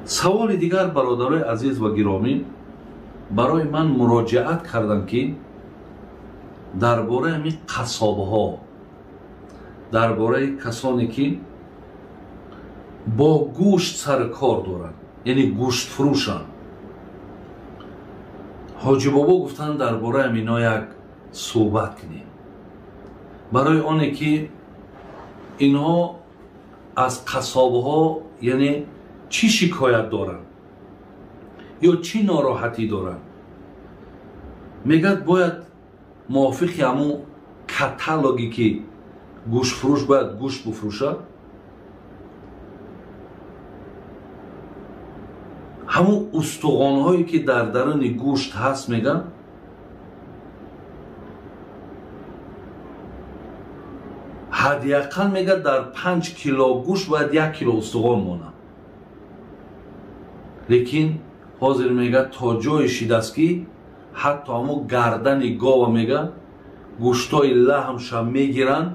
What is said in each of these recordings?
Саволи дигар, бародарои азиз ва гиромӣ, барои ман муроҷиат кардам, ки дар бораи ҳамин қассобҳо, дар бораи касоне ки бо гӯшт сари кор доранд, яъне гӯштфурӯшанд. Ҳоҷӣ бобо гуфтанд дар бораи ҳамино як суҳбат кунем, барои оне ки инҳо аз қассобҳо яъне чӣ шикоят доранд ё чӣ нороҳатӣ доранд. Мегӯяд бояд мувофиқи ҳамун каталоге ки гӯштфурӯш бояд гӯшт бифурӯшад, ҳамун устуғонҳое ки дар даруни гӯшт ҳаст, мегӯянд ҳадди ақал мегӯяд дар 5 кило гӯшт бояд 1 кило устуғон монад. Лекин ҳозир мегӯяд то ҷое шидааст ки ҳатто ҳамун гардани гова мегӯяд гӯштҳои лаҳмша мегиранд,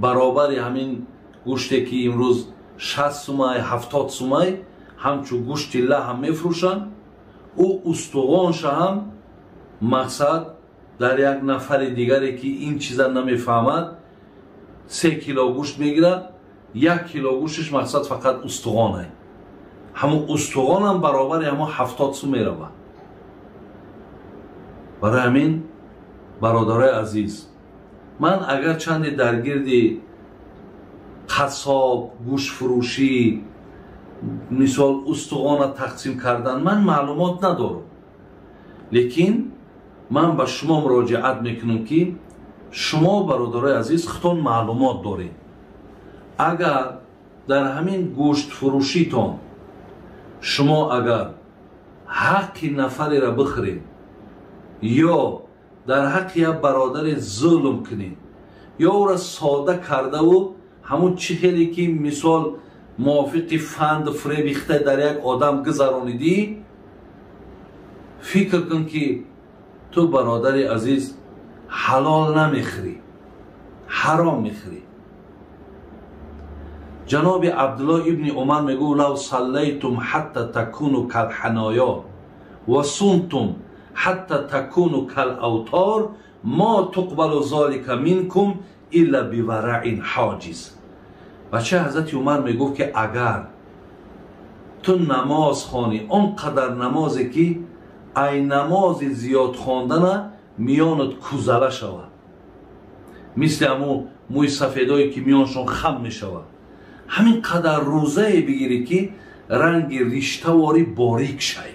баробари ҳамин гӯште ки имрӯз 60 сумай 70 сумай ҳамчун гӯшти лаҳм мефурӯшанд, ӯ устуғонша ҳам мақсад дар як нафари дигаре ки ин чиза намефаҳмад 3 кило гӯшт мегирад, 1 кило гӯшташ мақсад фақат устуғонай. Ҳамун устуғонам баробари ҳамун 70 сум меравад. Барои ҳамин бародарои азиз, ман агар чанде дар гирди қассоб, гӯштфурӯшӣ, мисол устуғона тақсим кардан ман маълумот надорам, лекин ман ба шумо муроҷиат мекунам ки шумо бародарои азиз худтон маълумот доред. Агар дар ҳамин гӯштфурӯшитон шумо агар ҳаққи нафареро бихӯред ё дар ҳаққи як бародаре зулм кунед ё ӯро сода кардаву ҳамун чӣ хеле ки мисол мувофиқи фанду фреби хитай дар як одам гузаронидӣ, фикр кун ки ту бародари азиз ҳалол намехӯрӣ, ҳаром мехӯрӣ. Ҷаноби Абдулло ибни Умар мегӯ лав саллайтум ҳатта такуну калҳаноё ва сумтум ҳатта такуну калавтор мо туқбалу золика минкум илла бивараин ҳоҷиз. Бача ҳазрати Умар мегуфт ки агар ту намоз хонӣ, он қадар намозе ки ай намози зиёд хондана миёнат кузала шавад, мисли ҳамун мӯи сафедое ки миёншон хам мешавад, ҳамин қадар рӯзае бигирӣ ки ранги риштаворӣ борик шай.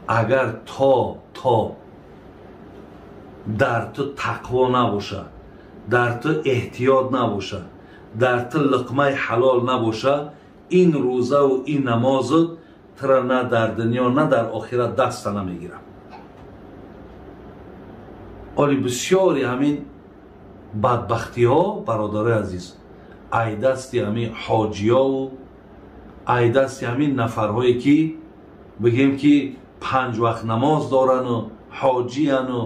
Агар то дар ту тақво набошад, дар ту эҳтиёт набошад, дар ту луқмаи ҳалол набошад, ин рӯзаву ин намозу тура на дар дунё на дар охират даста намегирам. Оли бисёри ҳамин бадбахтиҳо бародарои азиз ай дасти ҳамин ҳоҷиёву ай дасти ҳамин нафарҳое ки бигем ки 5 вақт намоз дорану ҳоҷияну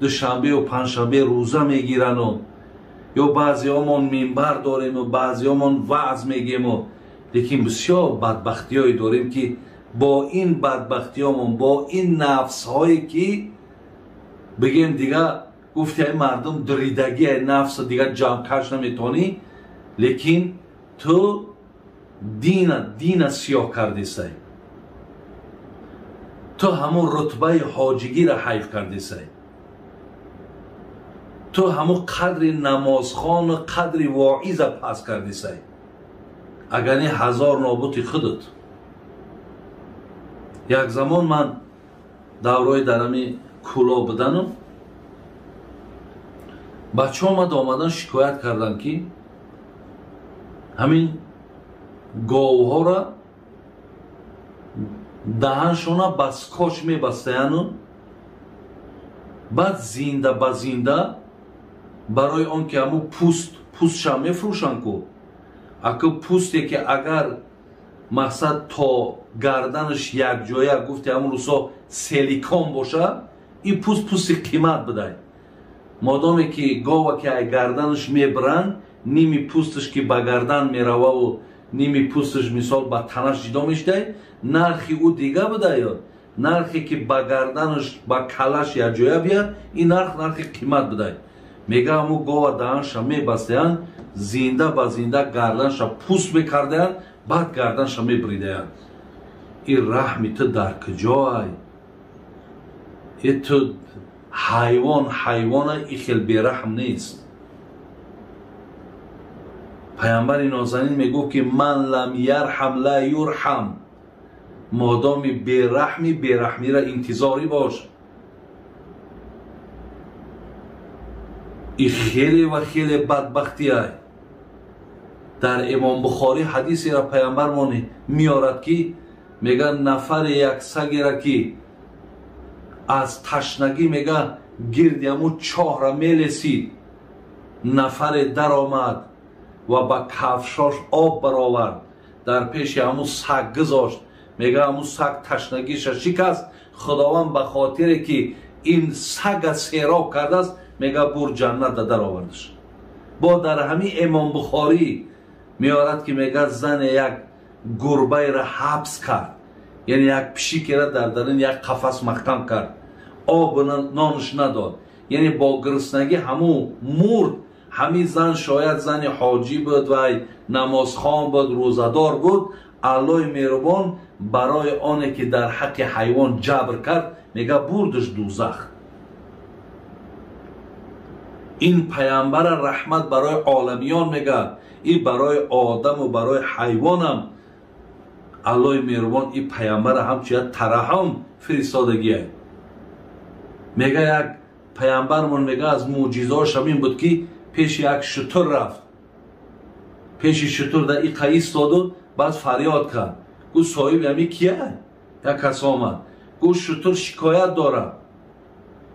душанбеу панҷшанбе рӯза мегирану ё баъзеҳомон минбар дорему баъзеҳомон ваъз мегему, лекин бисёр бадбахтиҳое дорем ки бо ин бадбахтиҳомон, бо ин нафсҳое ки бигем дига гуфти ай мардум дуридагӣ ай нафса дига ҷамъкаш наметавонӣ, лекин ту дина сиёҳ кардисай, ту ҳамун рутбаи ҳоҷигиро ҳайф кардисай, ту ҳамун қадри намозхону қадри воиза пас кардисай. Агар не ҳазор нобути худат. Як замон ман даврои дар ҳами кӯло буданам, бачаҳо омада омадан шикоят карданд ки ҳамин говҳоро даҳаншона ба скоч мебастаяну баъд зинда ба зинда барои он ки ҳамун пӯстша мефурӯшанд ку, аку пӯсте ки агар мақсад то гарданаш якҷоя гуфти ҳамун рӯзҳо селикон бошад, ин пӯст пӯсти қимат будай. Модоме ки гова ки ай гарданаш мебиранд, ними пӯсташ ки ба гардан мерававу ними пӯсташ мисол ба танаш ҷидо мешидай, нархи ӯ дига буда, нархе ки ба гарданаш ба калаш якҷоя бияд, ин нарх нархи қимат будай. Мега ҳаму гова даҳанша мебастаянд, зинда ба зинда гарданша пӯст мекардаянд, баъд гарданша мебридаянд. Ин раҳми ту дар куҷоай? И ту ҳайвон ҳайвона и хел бераҳм нест. Паямбари нозанин мегуфт ки ман лам ярҳам ла юрҳам, модоми бераҳми бераҳмира интизорӣ бош. И хеле ва хеле бадбахтиай. Дар Имом Бухорӣ ҳадисеро паямбармон меорад ки мега нафаре як сагера ки аз ташнагӣ мега гирди ҳамун чоҳра мелесид, нафаре даромад ва ба кафшош об баровард, дар пеши ҳамун саг гузошт. Мега ҳамун саг ташнагиша шикаст, Худованд ба хотире ки ин сага сероб кардааст, мега бур ҷаннат да даровардаш. Бо дар ҳамин Имом Бухорӣ меорад ки мега зане як гурбаеро ҳабс кард, яъне як пишикеро дар дарун як қафас маҳкам кард, об нонаш надод, яъне бо гуруснагӣ ҳамун мурд. Ҳамин зан шояд зани ҳоҷӣ буд вай намозхон буд, рӯзадор буд. Аллоҳи меҳрубон барои оне ки дар ҳаққи ҳайвон ҷабр кард, мега бурдаш дӯзах. Ин паямбара раҳмат барои оламиён мега, и барои одаму барои ҳайвонам. Аллоҳи меҳрубон и паямбара ҳамчун як тараҳум фиристодагие. Мега як паямбармон мега аз мӯъҷизаош ҳамин буд ки пеши як шутур рафт, пеши шутур дар иқа истоду баъд фарёд кард, гуфт соҳиби ҳамин кия? Як кас омад, гуфт шутур шикоят дорад,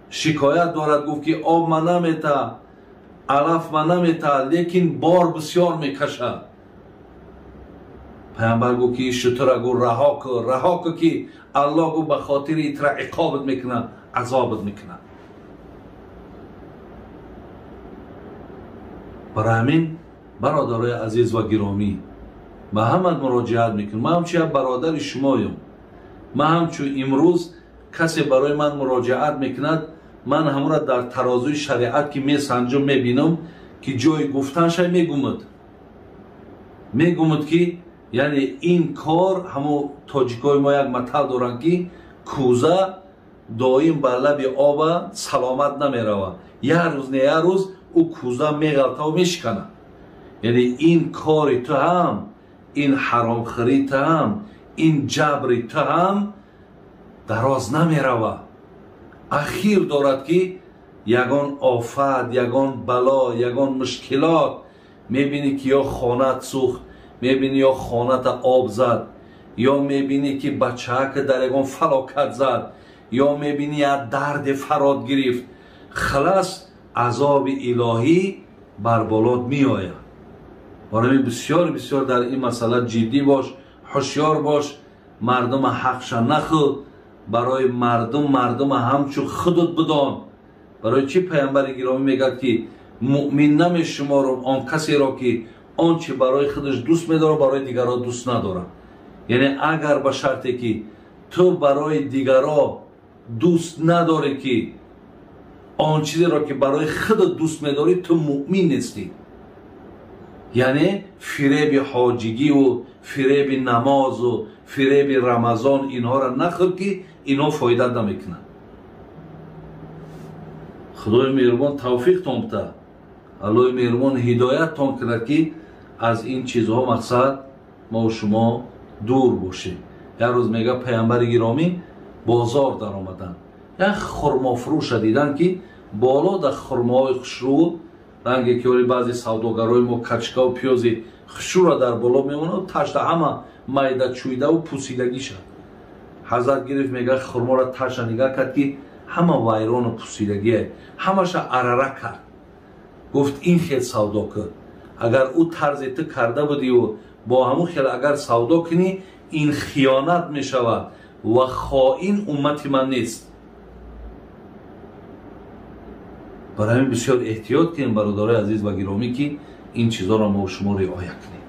шикоят дорад, гуфт ки об ма намета, алаф ма намета, лекин бор бисёр мекашад. Паямбар гуфт ки шутура гуфт раҳо кун, раҳо кун ки Аллоҳ гуфт ба хотири итра иқобат мекунад, азобат мекунад. Барои ҳамин бародарои азиз ва гиромӣ, ба ҳамат муроҷиат мекунам. Ман ҳамчун як бародари шумоем. Ман ҳамчун имрӯз касе барои ман муроҷиат мекунад, ман ҳамонро дар тарозуи шариат ки месанҷум мебинам ки ҷои гуфтанша мегумад, мегумад ки яъне ин кор, ҳамон тоҷикои мо як матал доранд ки кӯза доим бар лаби оба саломат намеравад, як рӯз не як рӯз ӯ кӯза меғалтаву мешиканад. Яъне ин кори ту ҳам, ин ҳаромхӯрии ту ҳам, ин ҷабри ту ҳам дароз намеравад. Ахир дорад ки ягон офат, ягон бало, ягон мушкилот мебинӣ ки ё хонаат сӯхт, мебинӣ ё хоната об зад, ё мебинӣ ки бачаак дар ягон фалокат зад, ё мебинӣ як дарде фарод гирифт. Халас азоби илоҳӣ бар болот меояд. Барои бисёр бисёр дар ин масъала ҷиддӣ бош, ҳушёр бош, мардума ҳақша нахӯр, барои мардум мардума ҳамчун худут бидон. Барои чӣ паямбари гиромӣ мегӯяд ки муъмин намешуморам он касеро ки он чи барои худаш дӯст медорад, барои дигарро дӯст надорад. Яъне агар ба шарте ки ту барои дигарро дӯст надорӣ, ки он чизеро ки барои худат дӯст медорӣ, ту муъмин нестӣ. Яъне фиреби ҳоҷигиву фиреби намозу фиреби рамазон инҳоро нахӯр ки инҳо фоида намекунанд. Худои меҳрубон тавфиқтон бита, Аллоҳи меҳрубон ҳидояттон кунад ки аз ин чизҳо мақсад мо шумо дур бошем. Як рӯз мега паямбари гиромӣ бозор даромаданд, як хурмофурӯша диданд ки боло дар хурмоҳои хушрӯ, ранге ки оли баъзе савдогарои мо качкаву пиёзи хушрӯра дар боло мемонад, ташта ҳама майда чӯйдаву пусидагиша. Ҳазрат гирифт, мега хурморо таша нигаҳ кард ки ҳама вайрону пусидагие, ҳамаша арара кард. Гуфт ин хел савдо кун, агар ӯ тарзе ту карда будиву бо ҳамун хел агар савдо кунӣ, ин хиёнат мешавад ва хоин уммати ман нест. Барои ҳамин бисёр эҳтиёт кунем бародарои азиз ва гиромӣ ки ин чизоро мо шумо риоя кунем.